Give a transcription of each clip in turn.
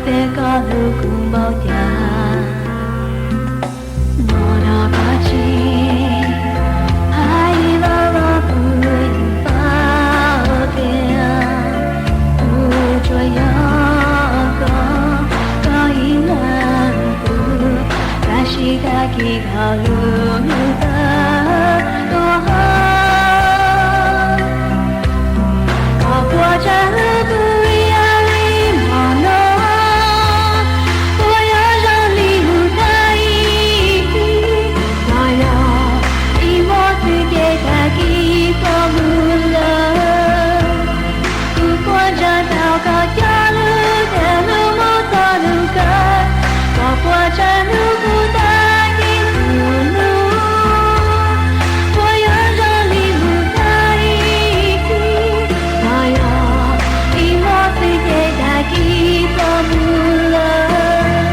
Tej koj hlub kuv npaum cas, hnub no koj tsis hais los los kuv yeej paub tias kuv tsuas yog koj, koj ib leeg tus, tab sis tag kis koj hlub kuv tag nrho. Koj puas tseem hlub kuv ib yam li hmo no? Puas yuav zoo li mus tag ib txhis, los yog ib hmo xwb ces tag kis koj mus lawm? Kuv puas ntseeg tau koj cov lus tias hlub mus txog hnub kawg? Koj puas tseem hlub kuv tag kis tus hlub? Puas yuav zoo li mus tag ib txhis, los yog ib hmo xwb ces tag kis koj mus lawm?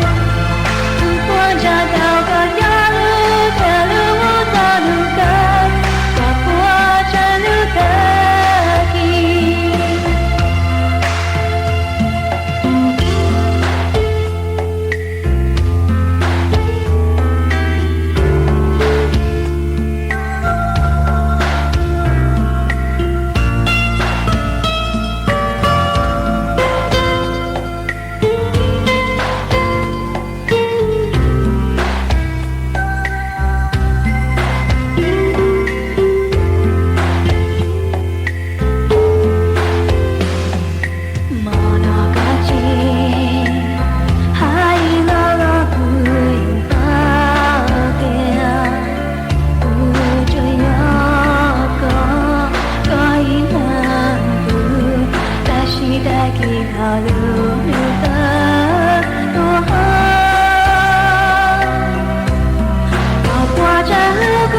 Kuv puas ntseeg tau koj cov lus tias hlub mus txog hnub kawg? Koj puas tseem hlub tag kis? Hmo no koj tsis hais los los kuv yeej paub tias kuv tsuas yog koj, koj ib leeg tus, tab sis tag kis koj hlub kuv tag nrho. Koj puas tseem hlub